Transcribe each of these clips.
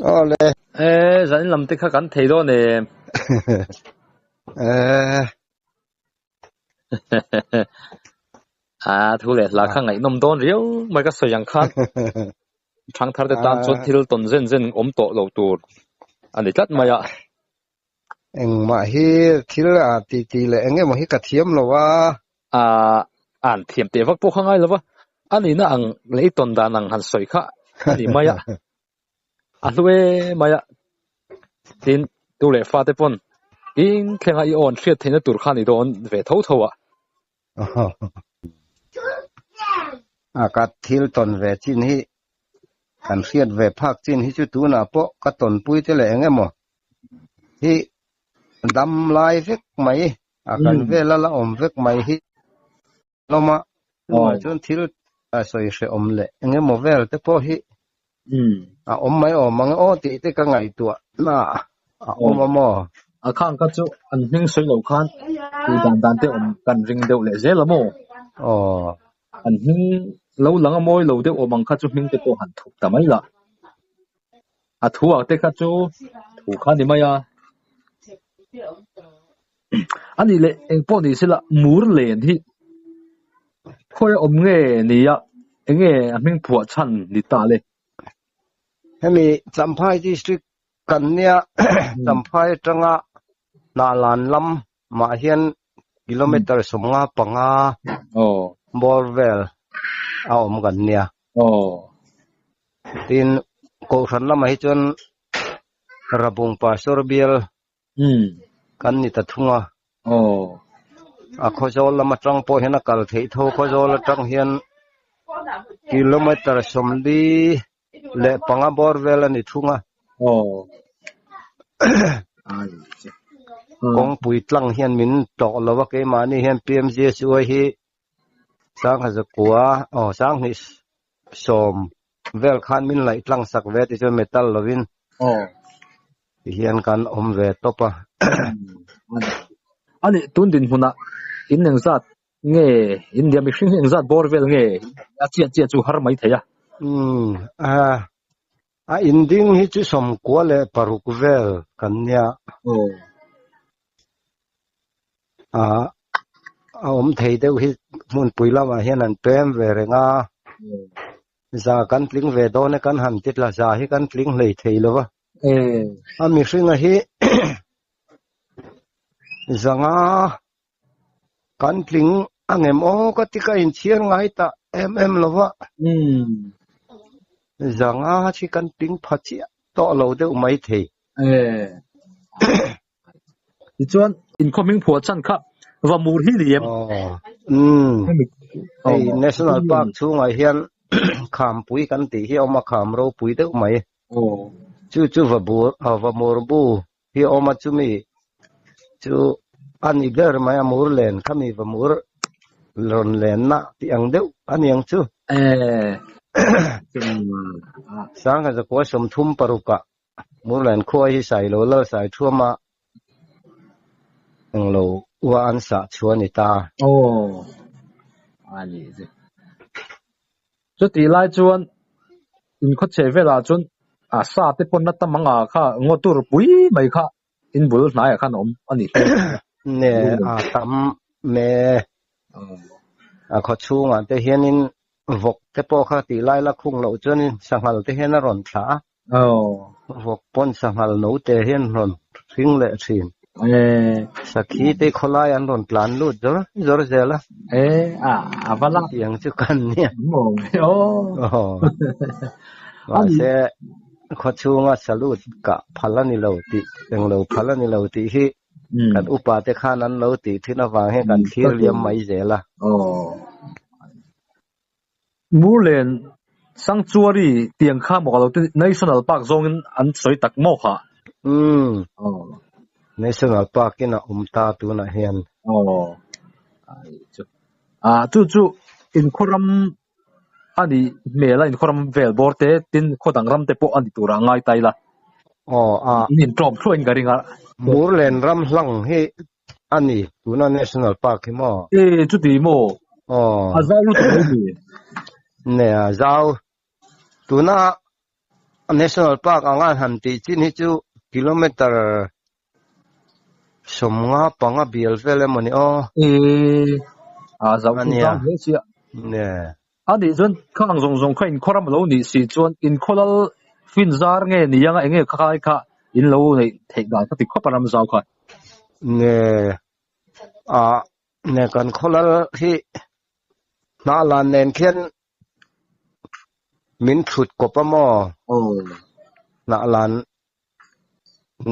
Awle. E zanin lam te kha kan thei dawn em? E. A thu leh hla kha ngaihnawm dawn riau mai ka sawi ang khan. Thangthar te tan chuan thil tawn zen zen awm tawh lo tur a ni tlat mai a. Engmah hi thil a ti ti leh eng emaw hi ka thiam lo a. A an thiam teh vak pawh kha ngai lo va, a nihna ang leh i tawn dan ang han sawi kha a ni mai a. A hlu e mai a, tin tu leh fate pawn tin thlenga i awn hriat theihna tur kha ni dawn ve tho tho a. A ka thil tawn ve chin hi kan hriat ve phak chin hi chu tunah pawh ka tawnpui te leh eng emaw hi dam lai vek mai a kan vel a la awm vek mai hi lawm a, chuvang chuan thil sawi hrehawm leh eng emaw vel te pawh hi a awm mai awm ang aw tih te ka ngaihtuah na a awm a maw? A khang kha chu an hming sawi loh khan tih dan dan te awm kan ring deuh leh zel a maw? Aw. An hming lo lang a mawi lo deuh awm ang kha chu hming te pawh han thup ta mai lah. A thu ah te kha chu thu kha ni mai a. A nih leh eng pawh ni sela mur len hi khawi a awm nge ni a, eng nge a hming phuah chhan ni ta le? Hemi Champhai District kan nia Champhai atanga Hnahlan lam mah hian kilometer 55 bawr vel a awm kan nia. Tin, Kohhran lamah hi chuan Rabung Pastor bial Kan ni ta thung a. A Khawzawl lam atang pawh hian a kal theih tho. Khawzawl atang hian kilometer 45 bawr vel a ni thung a. Kawngpui tlang hian min tlawh lo a, keimahni hian PMGSUI hi 1009 aw 2010 vel khan min laih tlang sak ve tichuan metal lovin ti hian kan awm ve tawp a. A nih tun dinhmunah in engzat nge India mihring hi engzat bawr vel nge a chiah chiah chu har mai thei a? Umm a inding hi chu 96 vel kan nia. A a awm thei deuh hi hmunpui lamah hian an pem ve reng a, za kan tling ve dawn e kan han ti tla, za hi kan tling hlei thei lo va. A mihringa hi zanga kan tling angem aw ka ti ka inchhiar ngai ta em em lo va. Zanga hi kan tling pha chiah tawh lo deuh mai thei. Tichuan inkhawm hming phuah chan kha va mur hi ni em? Umm hei National Park chhungah hian khampui kan tih hi a awm a, kham ropui deuh mai. Chu chu va bur va mur bu hi a awm a, chumi chu a ni ber mai a, mur len khami va mur rawn lenna tih ang deuh a ni ang chu. 1936ah Murlen khua hi sai lo lal sai thuam a, englo ua an sah chu a ni ta. Aw, a ni che. Chutih lai chuan inkhawchhe velah chuan a sa te pawn a tam ang a kha ngaw tur pui mai kha in bul hnaiah khan a awm a ni hle. Ne a tam me a khaw chhungah te hianin vawk te pawh kha tih lai la khung loh chuanin sanghal te hian a rawn thlah a. Vawk pawn sanghal no te hian rawn hring leh thin. Sakhi te khawlai an rawn tlan lut zawr zawr zel a. Tiang chu kan nia. Mahse khaw chhunga salute kah phal a ni lo tih englo phal a ni lo tih hi kan upa te khan an lo tih thin avang hian kan thlir liam mai zel a. Murlen Sanctuary tiang kha maw ka lo ti National Park zawngin an sawi tak maw kha? Umm National Park in a awm ta tunah hian. Aw chu ah chu chu inkhawram a nih hmel a inkhawram vel bawr te tin khaw dang ram te pawh a ni turah a ngai ta ila. Aw a. In inṭawm thluah in ka ring a. Murlen ram hlang hi A ni, tuna National Park hi maw? E, chuti maw? Aw. A zau lutuk mai ni. Ne, a zau. Tuna National Park anga han tih chin hi chu kilometer 55 bial vel emaw ni aw. E a zau chu Ania. zau hle sia. Ne. A nih chuan khang zawng zawng kha inkhawram a lo nih si chuan inkhawlal fin zar nge ni anga enge kha khai kha in lo neih theih dan kha ti khawp a ram zau kha. Ne. A ne kan khawlal hi hnah lan nen khian min thut kawp a maw? Aw. Hnah lan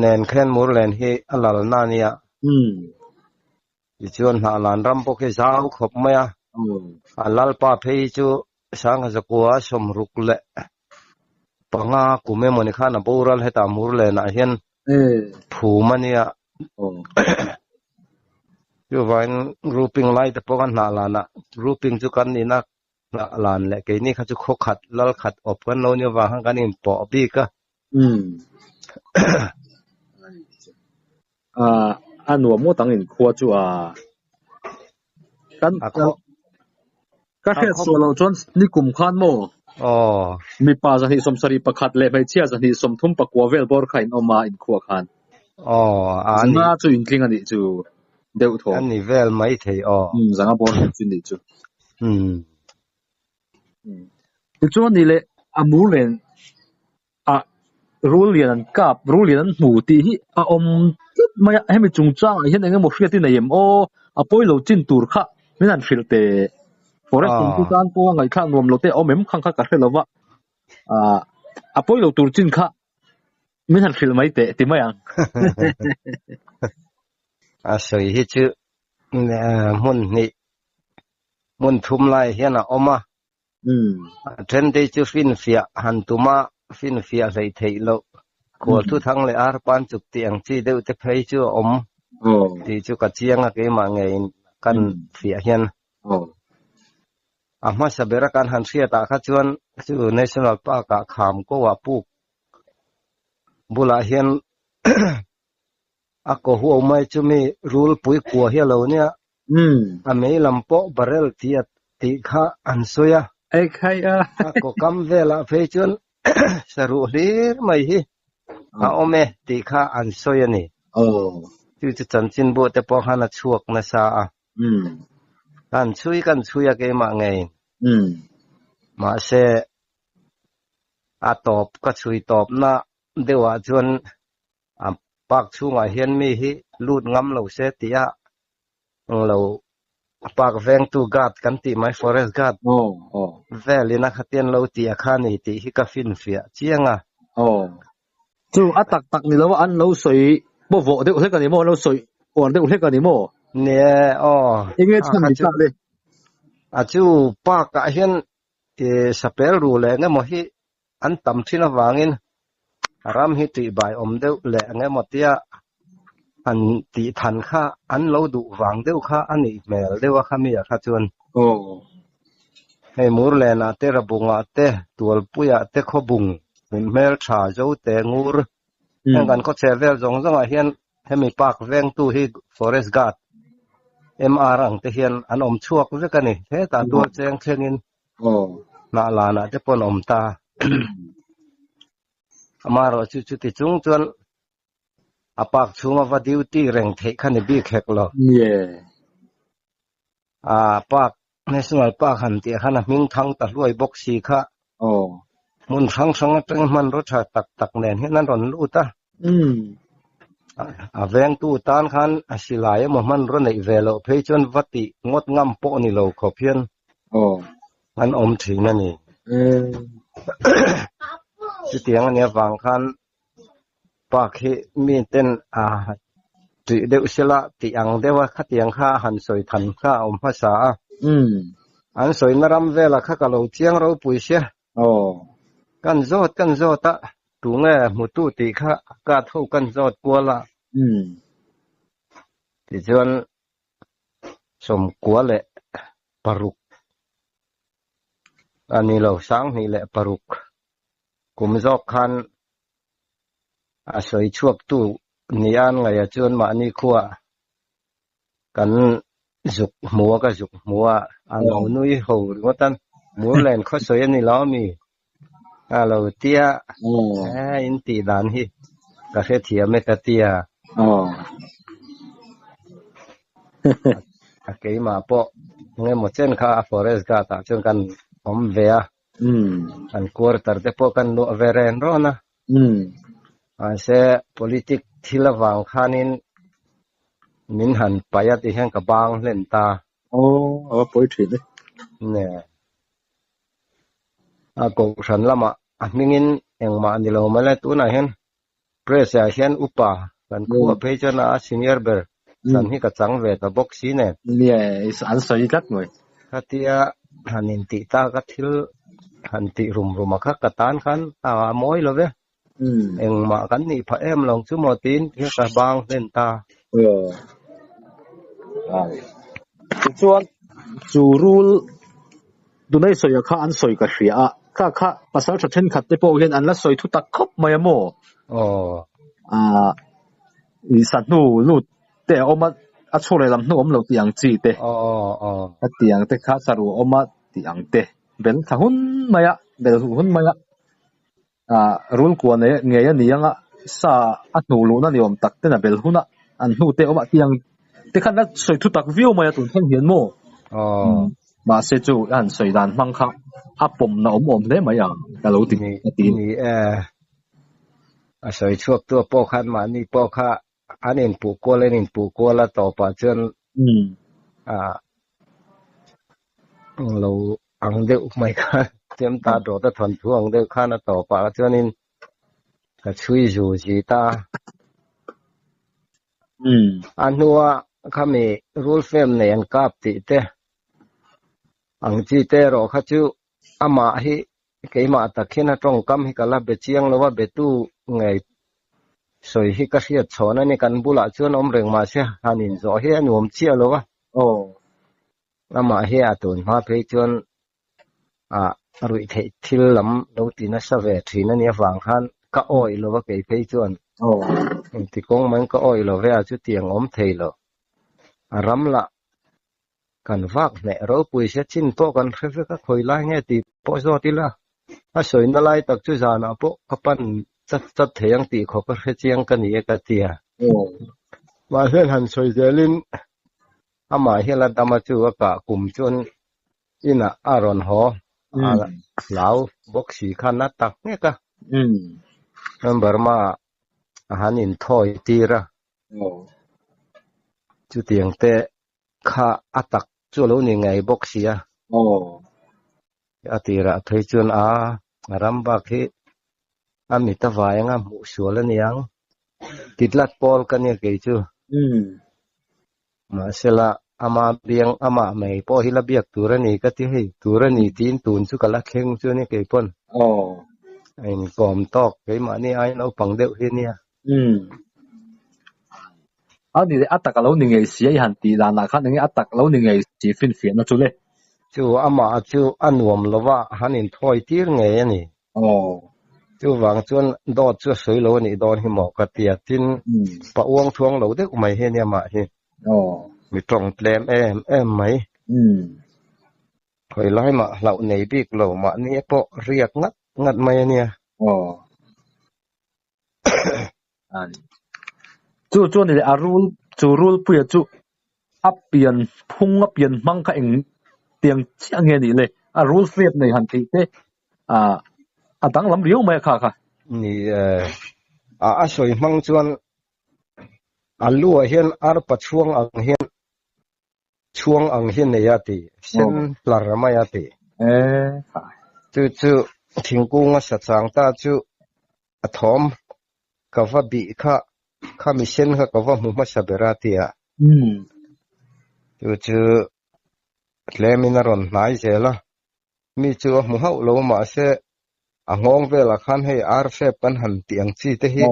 nen khian Murlen hi a lalna a nia. Umm. Tichuan hnah lan ram pawh khi zau khawp mai a. Aw. A lalpa phei hi chu Sangha Zakua 65 kum emawni khan a boral hetah Murlenah hian phum a nia. Aw. Chuvangin grouping lai te pawh khan hnah lanah grouping chu kan nihna hnah lan leh keini kha chu khaw khat lal khat awp kan lo nia vang khan kan inpawh bik a. Umm. Ah a nuam ngawt ang inkhua chu a kan A khaw ka a hriat khaw suah loh chuan nikum khan maw aw mipa 271 leh hmeichhia 239 vel bawr kha in awm a inkhua khan. Aw a ni. Zanga chu intling a nih chu deuh thaw. A ni vel mai thei aw. Umm zanga bawr vel chu nih chu. Umm. Tichuan ni leh a mur nen a rul lian an kap, rul lian an hmu tih hi a awm tlat mai a, hemi chungchangah hian eng emaw hriat i nei em aw, a pawi lo chin tur kha min han hrilh teh. Forest lam chu tan pawh a ngaihthlak nuam lo te a awm em khang kha ka hre lo va, ah a pawi lo tur chin kha min han hrilh mai teh ti mai ang. A sawi hi chu hmun hnih hmun thum lai hian a awm a. A then te chu finfiah han tum a, finfiah hleih theih loh. Khual thu thang leh ar pan chuk tih ang chi deuh te phei chu a awm tih chu ka chiang a keimah ngeiin kan fiah hian. A hmasa bera kan han hriat ah kha chuan chu National Park ah kham ko ah puk bulah hian a ko huau mai chu mi rulpui kua hi a lo nia. A mei lam pawh barrel tih a tih kha an sawi a. Ei khai a. A kaw kam velah phei chuan saruh hlir mai hi a awm e tih kha an sawi a ni. Chu chu chanchinbu te pawh khan a chhuak nasa a. Kan chhui kan chhui a keimah ngeiin. Mahse a tawp ka chhui tawpna deuhah chuan a park chhungah hian mi hi lut ngam lo se tih a lo park vengtu guard kan tih mai forest guard velin a khatian lo tih a kha ni tih hi ka finfiah chiang a. Aw. Chu a tak tak ni lo a an lo sawi pawh vawh deuh hlek a ni maw an lo sawi uar deuh hlek a ni maw? Ni e aw. Enge chhan ni ta le? A chu park ah hian sapel ru leh eng emaw hi an tam thin avangin ram hi tihbai awm deuh leh eng emaw tia han tih than kha an lo duh vang deuh kha a nih hmel deuh a khami ah kha chuan. Hei Murlenah te Rabungah te Tualpuiah te Khawbung hmel tha Zote Ngur heng kan khawchhe vel zawng zawngah hian hemi park vengtu hi Forest Guard MR ang te hian an awm chhuak vek a ni. Hetah tual cheng thlengin Hnah lanah te pawh an awm ta. Amaherawh chu chuti chung chuan a park chhunga va duty reng theih kha ni bik hek lo. A park, National Park han tih khan a hming thang ta hluai bawk si kha. Hmun hrang hrang atangin hmanraw tha tak tak nen hian an rawn lut a. A vengtu tan khan a silai emaw hmanraw neih ve loh phei chuan va tih ngawt ngam pawh ni lo khawp hian an awm thin a ni. Chutiang a nih avang khan park hi mi ten a tih deuh sela tih ang deuh a khatiang kha a han sawi than kha a awm hmasa a. An sawina ram velah kha ka lo chiang ropui sia. Kan zawt kan zawt a, tunge hmutu tih kha card ho kan zawt kual a. Tichuan 96 a ni lo, 2006 kum zawk khan a sawi chhuaktu nia an ngaih ah chuan mahni khuaa kan zuk hmu a, ka zuk hmu a, a lo nui ho ringawt a, Murlen khaw sawi a ni lo ami? A lo tia e in tih dan hi ka hrethiam e ka tia. A keimah pawh engemaw chen kha a forest guard ah chuan kan awm ve a. Kan quarter te pawh kan luah ve ren rawn a. Mahse politic thil avang khanin min han paih a ti hian ka bang hlen ta. Aw, a va pawi thin e. Ne. A kohhran lamah a hmingin engmah ni lo mai le tunah hian press ah hian upa kan khua phei chuan a senior ber san hi ka chang ve ta bawk si nen. Nia, an sawi tlat mai. Khatia han intih tak a thil han tih rum rum a kha ka tan khan a mawi lo ve. Engmah kan nih phah em lo chu maw tiin ka bang hlen ta. Tichuan chu rul tunai sawi kha an sawi ka hria a, kha kha pasal tha thenkhat te pawh hian an la sawi thu tak khawp mai a maw? Aw. Ah, i sahnu lut te a awm a, a chhuk leh lam hnu awm lo tih ang chi te. Aw aw. A tih ang te kha saruh a awm a tih ang te. Bel tha hun mai a, bel hun mai a. Ah, rul kua nei ngei a ni ang a, sa a hnuh luhna ni awm tak ten a bel hun a, an hnu te awm a tiang te khan a sawi thu tak viau mai a tun thleng hian maw? Aw. Mahse chu a han sawi dan hmang kha a pawmna awm awm hle mai ang ka lo ti Ni, a ti. ni e. A sawi chhuak tu pawh khan mahni pawh kha an inpuh kual an inpuh kual a tawpah chuan ah lo ang deuh mai khan chem ta dawt a thawnthu ang deuh khan a tawpah chuanin ka chhui zu zi ta a. A hnua khami rul fem nei an kap tih te ang chi te erawh kha chu amah hi keimah tak hian a tawngkam hi ka la be chiang lo a, betu ngei sawi hi ka hriat chhawn a ni. Kan bulah chuan awm reng mahse han inzawh hi a nuam chiah lo a. Amah hi a tun hma phei chuan a ruih theih thil lam lo ti nasa ve thin a nih avang khan ka awih lo a kei phei chuan engti kawng mai ka awih lo ve a chutiang awm thei lo. A ram lah kan vak hneh ropui sia chin pawh kan hre vek a khawi lai nge tih pawh zawt ila a sawina lai tak chu zanah pawh ka pan chat chat thei ang tih khawp a hre chiang ka ni e ka ti a. Mahse han sawi zelin Amah hi la dam a chu a kah kum chuan inah a rawn haw a hlau bawk si khan a tak nghek a. Burma ah a han inthawi tir a. Chutiang te kha a tak chu a lo ni ngei bawk si a. A tirah phei chuan a ram bak hi a mit a vai anga hmuh sual a niang. Titlat pawl ka nia kei chu. Mahsela ama biang amah mai pawh hi la biak tur a ni ka ti hei tur a ni tiin tun chu ka la thleng chu a ni kei pawn. A inkawm tawk keimahni ai naupang deuh hi a nia. A ni leh a tak a lo ni ngei si a i han tih danah khan enge a tak lo ni ngei si finfiahna chu le. Chu amah chu a nuam lova han inthawi tir ngei a ni. Chuvang chuan dawt chu a sawi lo a nih dawn hi maw ka ti a, tin pa uang thuang lo deuh mai hi a nia mah hi. Mi tawng tlem em em mai. Khawi lai mah hlauh nei bik lo mahni pawh riak ngat ngat mai a nia. Chu chu a ni leh a rul chu rulpuia chu a pian phung a pian hmang kha eng tiang chiah nge nih le a rul fep nei han theih te ah a danglam riau mai a kha kha. Ni e, a a sawi hmang chuan a luah hian arpa chhuang ang hian chhuang ang hi nei a ti, sen hlar mai a ti. Chu chu thingkung a sa chang ta chu a thawm ka va bih kha, kha mi sen kha ka va hmu hmasa ber a ti a. Chu chu tlemin a rawn hnai zel a, mi chu a hmu hauh lo mahse a nghawng velah khan hei ar fep kan han tih ang chi te hi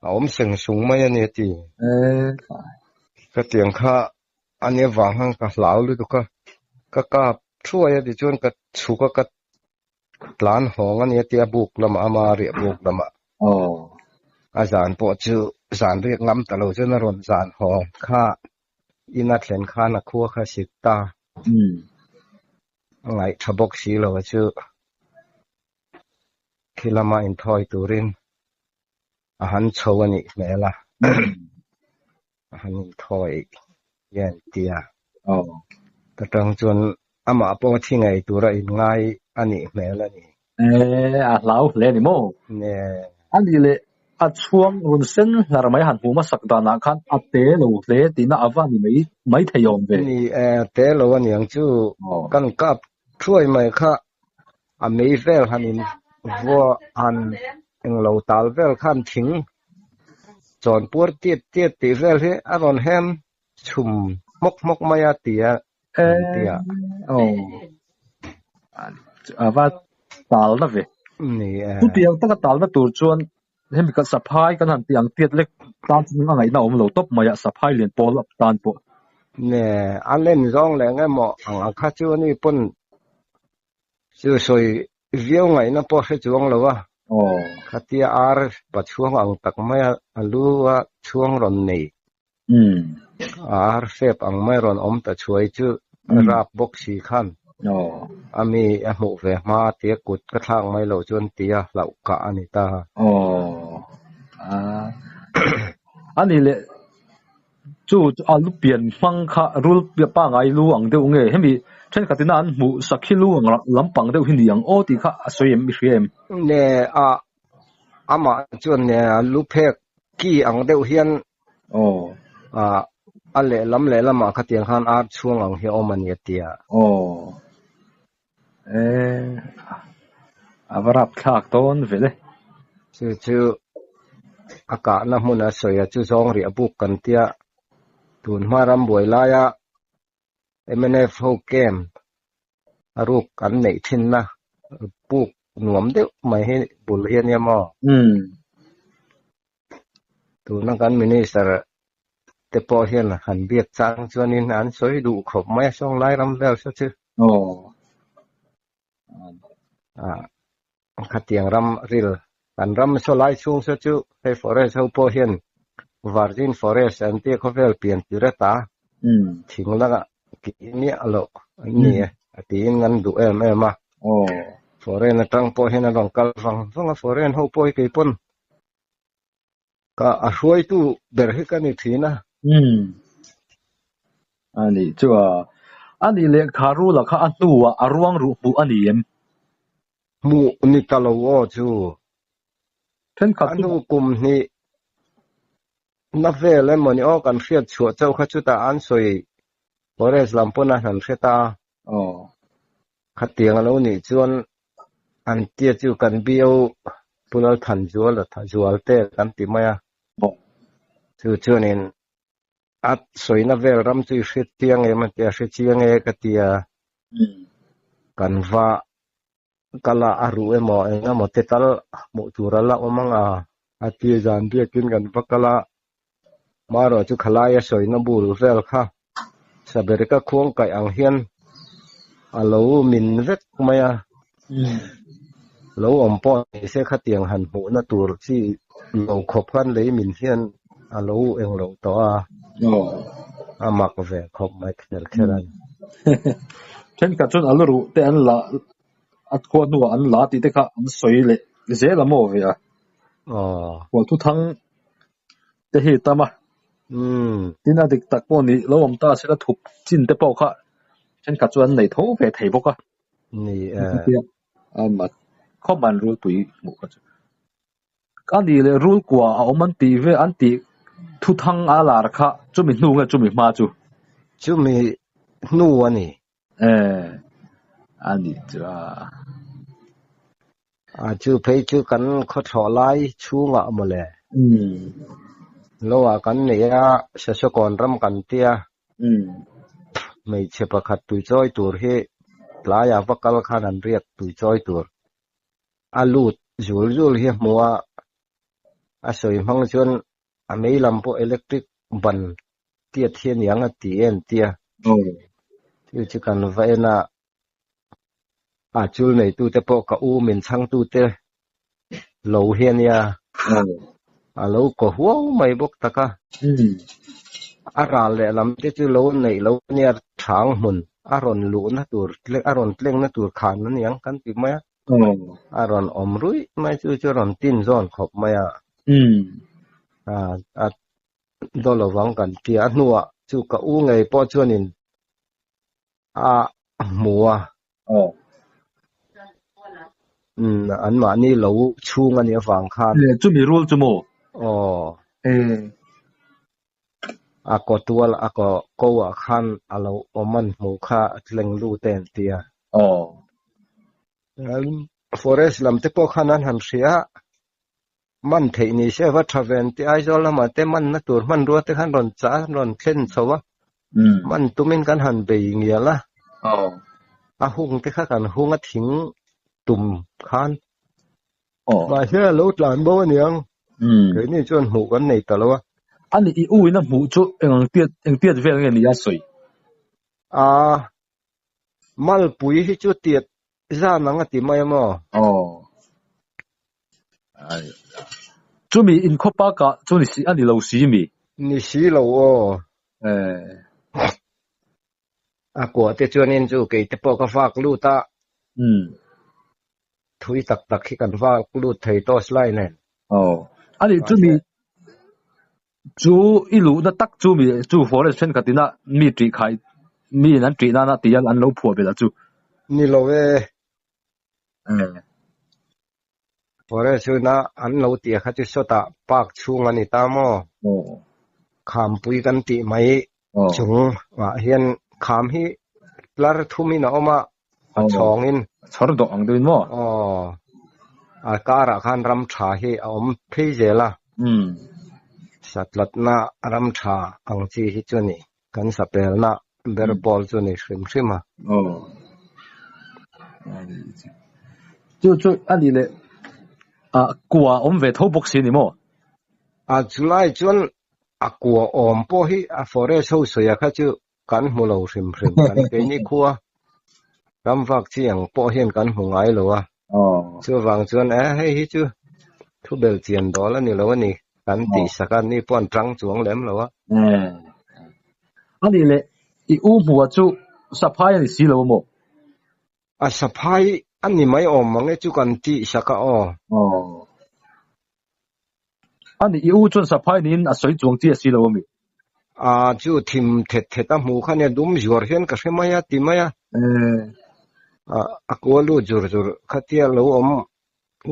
a awm seng sung mai a ni a ti. Ka tiang kha a nia vang khan ka hlau lutuk a, ka kap thuai a tichuan ka chhuk a ka tlan hawng a ni a ti a buk lamah ama riah buk lamah. A zan pawh chu zan riak ngam ta lo chuan a rawn zan hawng kha ina thlen khan a khua kha sik ta. A ngaih tha bawk si lo a chu. Khi lama inthawi turin a han chho a nih hmel a, a han inthawi hian tia. Ta tang chuan amah pawh thi ngei tura inngai a nih hmel a ni. E, a hlau hle a ni maw? Ne. A nih leh a chhuang run sen hlar mai han hmuh hmasak danah khan a te lo hle tihna a va ni mai mai thei awm ve. Ni e, te lo a niang chu kan kap thuai mai kha a mei vel han in vua han englo tal vel khan thing chawn puar tiat tiat tih vel hi a rawn hem chhum hmawk hmawk mai a ti a an ti a. Aw a va tal na ve. Ni e. Chutiang taka tal na tur chuan hemi kan saphai kan han tih ang tiat lek tan chu a ngaihna awm lo tawp mai a saphai lian pawl tan pawh. Ne a len zawng leh eng emaw ang ang kha chu ani pawn chu sawi viau ngaihna pawh hre chuang lo a. Khatia ar pachhuang ang tak mai a a lu a chhuang rawn nei. A ar fep ang mai rawn awm ta chhuai chu rap bawk si khan a mi a hmuh ve hma tia kut ka thlak mai loh chuan tia hlauh kah a ni ta. A ni leh chu a lu pian hmang kha rul pangai lu ang deuh nge hemi thenkhatina an hmuh sakhi lu ang lampang deuh hi ni ang aw tih kha a sawi em i hria em? Ne a amah chuan ne a lu phek ki ang deuh hian Aw. Ah, a lehlam lehlamah khatiang khan ar chhuang ang hi a awm a ni a ti a. Aw. Eh, a va rap thlak dawn vel e. Chu chu a kahna hmun a sawi a, chu zawng riah buk kan tia. Tun hma ram buai laia mnf ho camp a ruk an neih thinna puk nuam deuh mai hi bul hi a nia maw? Tuna kan minister te pawh hian han biak chang chuanin an sawi duh khawp mai a, sawnglai ram vel saw chu. Khatiang ram ril kan ram saw lai chhung saw chu hei forest ho pawh hian virgin forest an tia khawvel pian tir ata thing laka kih miah loh an ni e a tiin an duh em em a. Foreign atang pawh hian an rawn kal vang vang a, foreign ho pawh hi kei pawn ka a hruaitu ber hi ka ni thin a. A nih chu a. A nih leh kha rula kha a hnuah a ruang ruh hmuh a ni em? Hmuh ni ta lo aw chu. Thenkhat A hnu kum hnih na vel emaw ni aw kan hriat chhuah chauh kha chutah an sawi forest lam pawn a han hre ta a. Aw. Khatiang a lo nih chuan an tia chu kan bio Pu Lalthanzuala Zualte kan ti mai a. Chu chuanin A sawina vel ram chu i hre chiang em a ti a, hre chiang e ka ti a. Kan va kal a, a ruh emaw eng emaw te tal hmuh tur a la awm ang a. A ti zan biakin kan va kal a, marawh chu khalai a sawina bul vel kha Sabereka khuang kaih ang hian a lo min vek mai a. Lo awm pawh ni se khatiang han hmuhna tur chi lo khawp khan lei min hian a lo eng lo tawh a, a mak ve khawp mai kher kher a ni. Thenkhat chuan a lu ruh te an la a khua hnuah an la tih te kha an sawi leh zel a maw ve a. Hual thuthang te hi tam a. Tin a dik tak pawh ni lo awm ta sela thup chin te pawh kha thenkhat chuan an nei tho ve thei bawk a. Ni e. Khawp an rulpui hmuh kha chu. A nih leh rul kua a awm an tih ve an tih thuthang a lar kha chumi hnu nge chumi hma chu? Chumi hnu a ni. E, a nih chu a. A chu phei chu kan khawthlawh lai chhungah mawle. Lo ah kan nei a, Sasawkawn ram kan tia. Hmeichhe pakhat tuichawi tur hi tlaiah va kal khan an riak tuichawi tur. A lut zul zul hi a hmu a, a sawi hmang chuan a mei lam pawh electric ban tiat hi a niang a ti em tia. Thil chu kan va en a, a chul neitute pawh ka u min chhangtute lo hi a nia, a lo kaw huau mai bawk tak a. A ral leh lam te chu lo neih lo a nia, thang hmun a rawn luhna tur a rawn tlengna tur khan a niang kan ti mai a. A rawn awm ruih mai chu chu a rawn tin zawn khawp mai a. A a daw lovang kan ti a, a hnuah chu ka u ngei pawh chuanin a hmu a. Umm an mahni lo chhung a nih avang khan. Chumi rul chu maw? Aw. A kaw tual a kaw ko ah khan a lo awm an hmuh kha tleng lut e an ti a. Aw. Forest lam te pawh khan an han hria a, man theih ni se va tha ve an ti. Aizawl lamah te manna tur hmanrua te khan rawn chah a, rawn thlen chho a. Man tumin kan han bei ngial a. Aw. A hung te kha kan hung a thing tum khan. Mahse a lo tlan bo aniang. Keini chuan hmuh kan nei ta lo a. Ani i u in a hmuh chu eng ang tiat eng tiat vel nge ni a sawi? A malpui hi chu tiat zan ang a ti mai a maw? Aw. Chumi inkhawpa kah chu ni si a ni lo si mi? Ni si lo aw. A kuah te chuanin chu kei te pawh ka vak lut a. Thui tak tak hi kan vak lut thei torch light nen. Aw. Ani chumi chu i luhna tak chu mi chu forest thenkhat ina mi tih khai mi in an tih nana ti a an lo phuah belh a chu. Ni lo e. Forest chuna an lo tih kha chu sawtah park chhung a ni ta maw? Khampui kan tih mai chung ah hian kham hi tlar thumin a awm a, a chhawngin. Chhawr dawh ang deuhin maw? Aw, a karah khan ram tha hi a awm phei zel a. Satlatna ram tha ang chi hi chu a ni. Kan sapelna ber pawl chu ni hrim hrim a. Aw. Chu chu a nih leh a kua awm ve tho bawk si a ni maw? A chulai chuan a kua awm pawh hi a forest ho sawi a kha chu kan hmu lo hrim hrim. Kan keini khua ram vak chi ang pawh hian kan hmu ngai lo a. Chuvang chuan e hei hi chu thu bel chian dawl a ni lo a ni kan tih sak a, ni pawh an tang chuang lem lo a. A nih leh i u hmuha chu saphai a ni si lo a maw? A saphai a ni mai awm mang e chu kan tih sak a aw. A nih i u chuan saphai niin a sawi chuang chi a si lo a mi? A chu thim thet thet a hmuh kha nia dum zuar hian ka hre mai a ti mai a. A kua lut zur zur khatia lo awm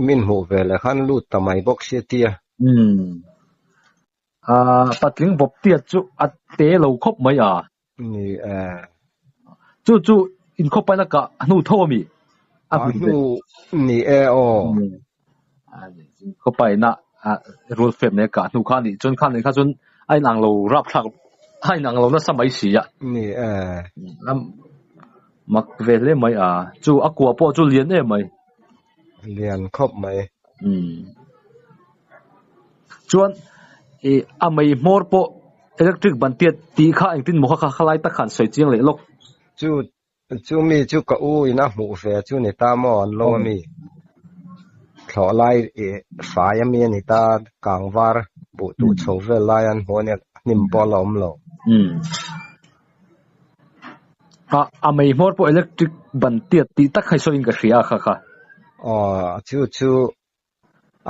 min hmuh ve leh khan lut ta mai bawk sia tia. A patling bawp tiat chu a te lo khawp mai a. Ni e. Chu chu inkhawpain a kah hnu tho a mi? A hnu ni e aw. Inkhawpain a rul fep nei a kah hnu kha a nih chuan kha nen kha chuan a inang lo rapthlak a inang lo nasa mai si a. Ni e. Mak ve hle mai a. Chu a kua pawh chu lian em mai. Lian khawp mai. Chuan ih a mei hmawr pawh electric ban tiat tih kha engtin maw kha khalai tak khan sawi chiang leh lawk. Chu chu mi chu ka u in a hmuh ve chu ni ta maw an lo ami thlawh lai ih fai ami a ni ta kangvar buh tuh chho vel lai an hmuh ania hnim pawh a la awm lo. A a mei hmawr pawh electric ban tiat tih tak kha i sawiin ka hria a kha kha. Aw chu chu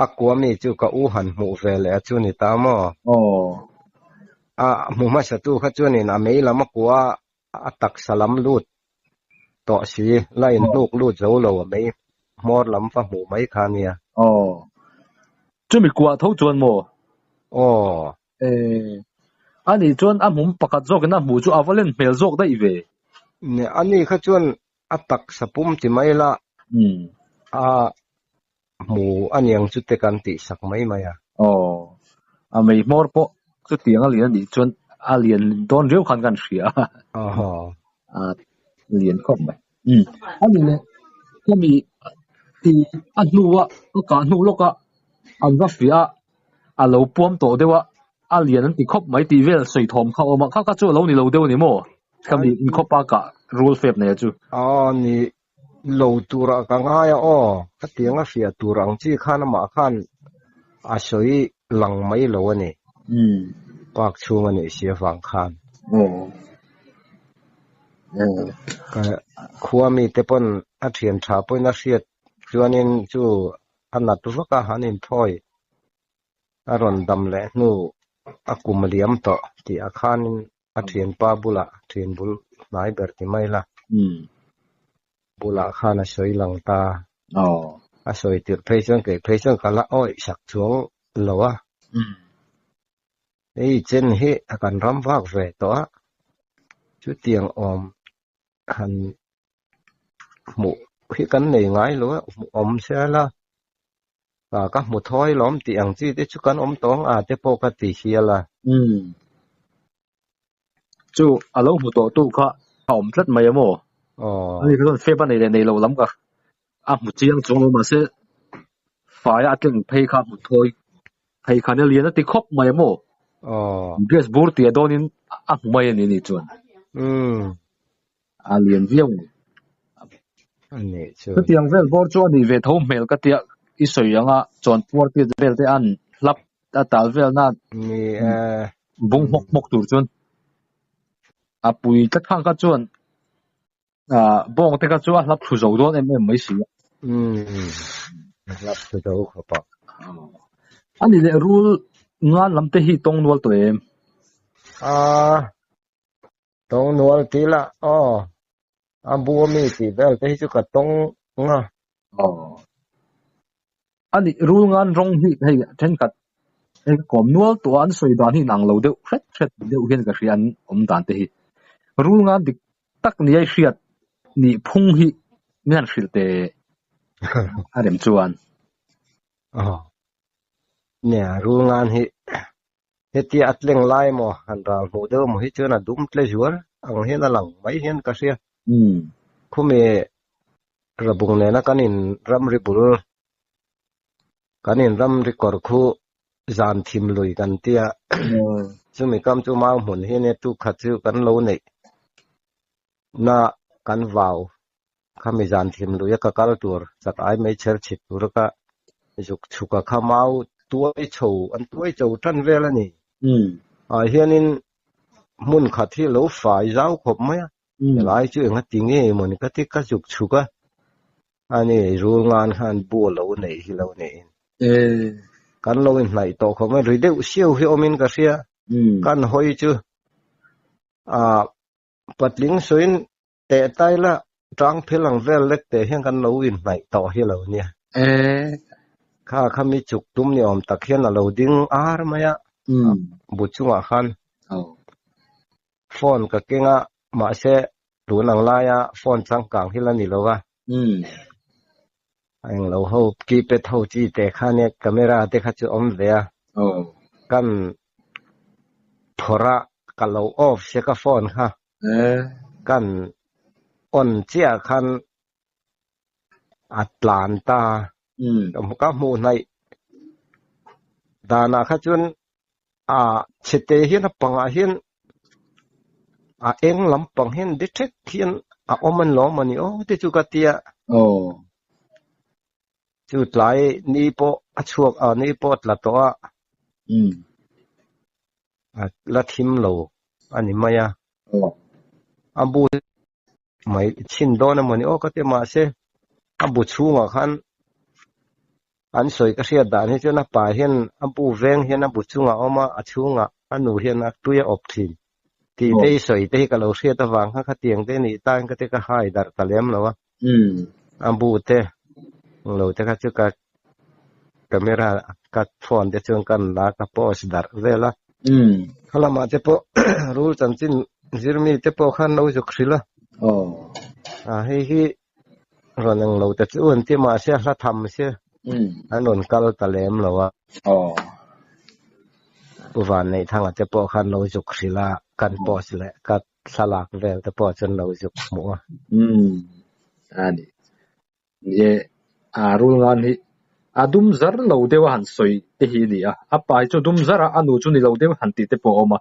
a kua mi chu ka u han hmuh ve leh a chu ni ta maw? Aw. A hmu hmasa tu kha chuanin a mei lam a kua a taksa lam lut tawh si la in hnuk lut zo lo a mei hmawr lam va hmuh mai kha nia. Aw. Chumi kua tho chuan maw? Aw. Eh, ani chuan a hmum pakhat zawkin a hmuh chu a va len hmel zawk daih ve. Ne, ani kha chuan a taksa pum ti mai la, a hmu aniang chu te kan tih sak mai mai a. Aw, a mei hmawr pawh chutiang a lian anih chuan a lian dawn riau khan kan hria a. Aw. A lian khawp mai. Ani leh khami a hnua a kah hnu lawka an va fiah a. A lo puam tawh deuh a, a lian an ti khawp mai tih vel sawi thawm kha a awm a, kha kha chu a lo ni lo deuh a ni maw? Khami inkhawpa kah rul fep nei a chu. Aw ni lo turah ka ngai a aw, khatiang a hriat tur ang chi khan amah khan a sawi lang mai lo a ni. Park chhung a nih si avang khan. Ka khua mite pawn a thian tha pawhin a hriat. Chuanin chu a nat vak a, an inthawi a rawn dam leh hnu a kum liam tawh tih ah khanin a thianpa bulah thian bul hnai ber ti mai la bulah khan a sawi lang ta. A sawi tirh phei chuan kei phei chuan ka la awih sak chuang lo a. Hei chen hi a kan ram vak ve tawh a, chutiang awm han hmuh hi kan nei ngai lo a, hmuh awm se la ka hmu thawi lawm tih ang chi te chu kan awm tawng a te pawh ka ti hial a. Chu a lo hmu tawh tu kha a awm tlat mai a maw? Ani kha chuan fep a nei leh nei lo lam ka a hmu chiang chuang lo mahse faia a tleng phei kha a hmu thawi phei khan a lian a ti khawp mai a maw? Gas bur tia dawnin a hmu mai a ni ni chuan. A lian viau a ni. Chutiang vel bawr chu a nih ve tho hmel ka tia i sawi ang a, chuan puar tiat vel te an hlap a tal vel na bung hmawk hmawk tur chuan a pui tlat khang kha chuan bawng te kha chu a hlap thlu zo dawn em em mai si a. Hlap thlu zo khawp a. A ni leh rul ngan lam te hi tawng nual tawh em? Tawng nual ti la aw. A bu ami tih vel te hi chu ka tawng nga. Aw. A nih rul ngan rawng hi hei thenkhat hei ka kawm nual tawh a an sawi dan hi inang lo deuh hret hret deuh hian ka hria an awm dan te hi. Rul ngan dik tak nia i hriat nih phung hi min han hrilh teh a rem chuan. Aw. Nia rul ngan hi Hetia a tleng lai emaw han ral hmuh deuh emaw hi chuan a dum tle zual ang hian a lang mai hian ka hria. Khumi Rabung nena kan in ramri bul kan in ramri kawr khu zan thim lui kan tia chumi kam chu mau hmun hi ania tuk khat chu kan lo neih na kan vau khami zan thim lui a ka kal tur chak ai mai chher chhit tur a ka zuk chhuk a kha mau tuai chho an tuai cho tan vel a ni. Ah hianin hmun khat hi lo fai zau khawp mai a, helai chu enga ti nge mawni ka ti ka zuk chhuk a, ani rul ngan khan bu a lo neih hi lo neihin kan lo inhnaih tawh khawp mai, ri deuh siau hi awmin ka hria, kan hawi chu ah patling sawiin Teh tai la, tang phel ang vel lek teh hian kan lo inhnaih tawh hi lo nia. Kha kha mi chuk tum ni awm tak hian a lo ding ar mai a, bu chungah khan phone ka keng a, mahse tun ang laia phone changkang hi la ni lo a. A englo ho keypad ho chi teh kha nia camera te kha chu awm ve a, kan phawrh a ka lo off se ka phone kha. Kan on chiah khan a tlan ta. Ka hmuh hnaih danah kha chuan a chhete hian a pangah hian a eng lampang hian detect hian a awm an lawm a ni aw te chu ka tia. Chu tlai ni pawh a chhuak a ni pawh a tla tawh a. A la thim lo a ni mai a. A bu mai chhin dawn emaw ni aw ka ti mahse a bu chhungah khan an sawi ka hriat dan hi chuan a pa hian a bu veng hian a bu chungah a awm a, a chhungah a nu hian a tui a awp thin tih te hi sawi te hi ka lo hriat avang kha khatiang te nih tan ka ti ka hai darh ta lem lo a. A bu te lo te kha chu ka camera ka phone te chuan ka la ka post darh vel a. Kha lamah te pawh rul chanchin zirmi te pawh khan lo zuk hrilh a. A hei hi rawn eng lo te chu an ti mahse a hla tham se an rawn kal ta lem lo a. Pu Vanneihthanga te pawh khan lo zuk hrilh a kan post leh ka thlalak vel te pawh chuan lo zuk hmuh a. Umm a ni. Ni e, a rul ngan hi a dum zar lo deuh a han sawi te hi a ni a, a pa hi chu dum zar a, a nu chu ni lo deuh han tih te pawh a awm a,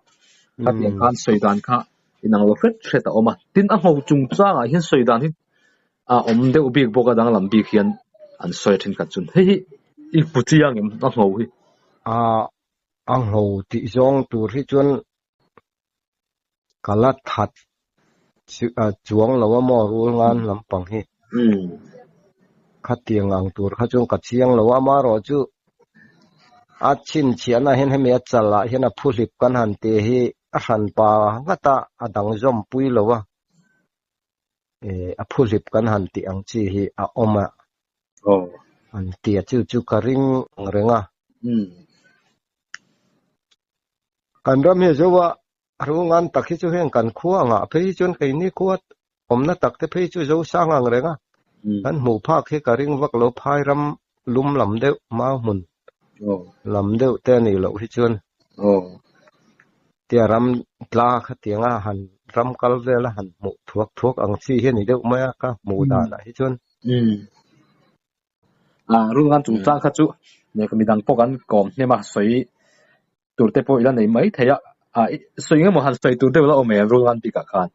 khatiang khan sawi dan kha inang lo hret hret a awm a, tin a ngho chungchangah hian sawi dan hi a awm deuh bik bawk a danglam bik hian an sawi a thenkhat chuan hei hi i hmu chiang em a ngho hi? A ngho tih zawng tur hi chuan Ka la that chuang lo a maw rul ngan lampang hi. Khatiang ang tur kha chuan ka chiang lo a, amaherawhchu a chhinchhiahna hian hemi a chalah hian a phuhlip kan han tih hi a hranpa ngat a, a dang zawmpui lo a, a phuhlip kan han tih ang chi hi a awm a, an ti a, chu chu ka ring reng a. Kan ram hi a zo a, A rungan tak hi chu heng kan khua angah phei hi chuan keini khua awmna tak te phei chu Zosang ang reng a, kan hmuh phak hi ka ring vak lo phai ram lum lam deuh mau hmun lam deuh te a nih loh hi chuan tia ram tla khatianga han ram kal vela han hmuh thuak thuak ang chi hi a ni deuh mai a ka hmuh danah hi chuan. Rungan chungchang kha chu midang pawh kan kawm hnem a sawi tur te pawh i la nei mai thei a, sawi eng emaw han sawi tur deuh la awm em Rulngan bikah khan?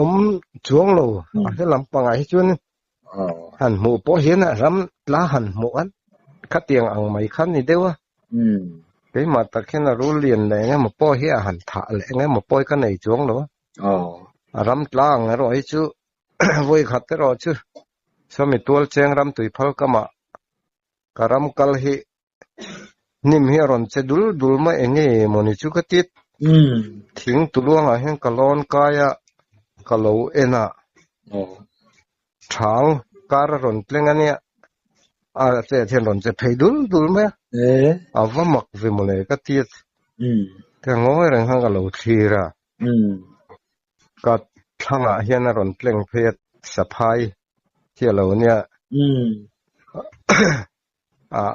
Awm chuang lo, a hre lampangah hi chuan han hmuh pawh hian a ram tla han hmuh an khatiang ang mai khan ni deuh a. Keimah tak hian a rul lian leh eng emaw pawh hi a han thah leh eng emaw pawh hi ka nei chuang lo a. A ram tla ang erawh hi chu vawi khat erawh chu sawmi tual cheng ram tui phal kamah ka ram kal hi Hnim hi a rawn che dul dul mai eng nge maw ni chu ka tit. Thing tuluangah hian ka lawn kai a, ka lo en a. Thang kar a rawn tleng a nia, a chet hian rawn che phei dul dul mai a. A va mak ve maw le ka tit. Ka ngawi reng khan ka lo thlir a. Ka thlangah hian a rawn tleng phei a, saphai hi a lo nia.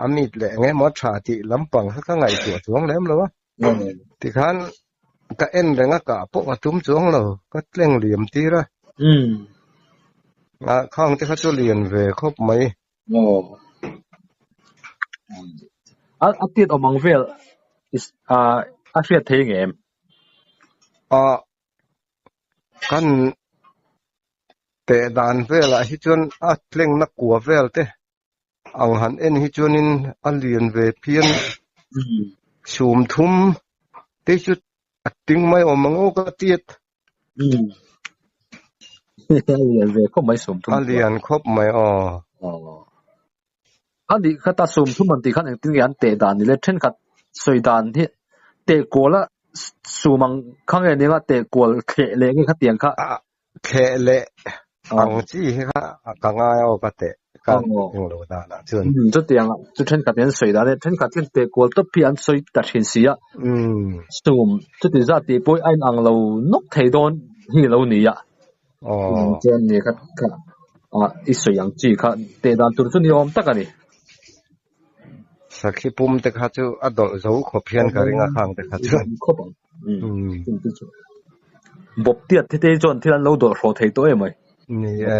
A mit leh eng emaw tha tih lampang kha ka ngaihtuah chuang lem lo a. Tikhan ka en reng a kah pawh ka tum chuang lo, ka tleng liam tir a. Khang te kha chu lian ve khawp mai. A tiat awm ang vel a hriat thei nge em? Kan teh dan velah hi chuan a tlengna kua vel te Ang han en hi chuanin a lian ve phian sum thum te chu a ting mai awm ang aw ka tiat. A lian ve khawp mai sum thum. A lian khawp mai aw. A nih kha ta sum thum an tih khan engtin nge an teh dan ni le thenkhat sawi dan hi teh kual a sum ang kha nge nia teh kual thleh leh nge khatiang kha. Thleh leh ang chi hi kha ka ngai aw ka teh ka eng lo dan ah chuan. Chutiang ah chu thenkhat in an sawi dan e thenkhat hian teh kual tawp hi an sawi ta thin si a. Sum chuti zat tih pawh a inang lo nawk thei dawn hi lo ni a. Chuan ni kha kha i sawi ang chi kha teh dan tur chu ni awm tak a ni. Sakhi pum te kha chu a dawlh zo khawp hian ka ring a khang te kha chuan. Khawp ang. Bawp tiat te te chuan thil an lo dawlh hrawh thei tawh em mai. Ni e.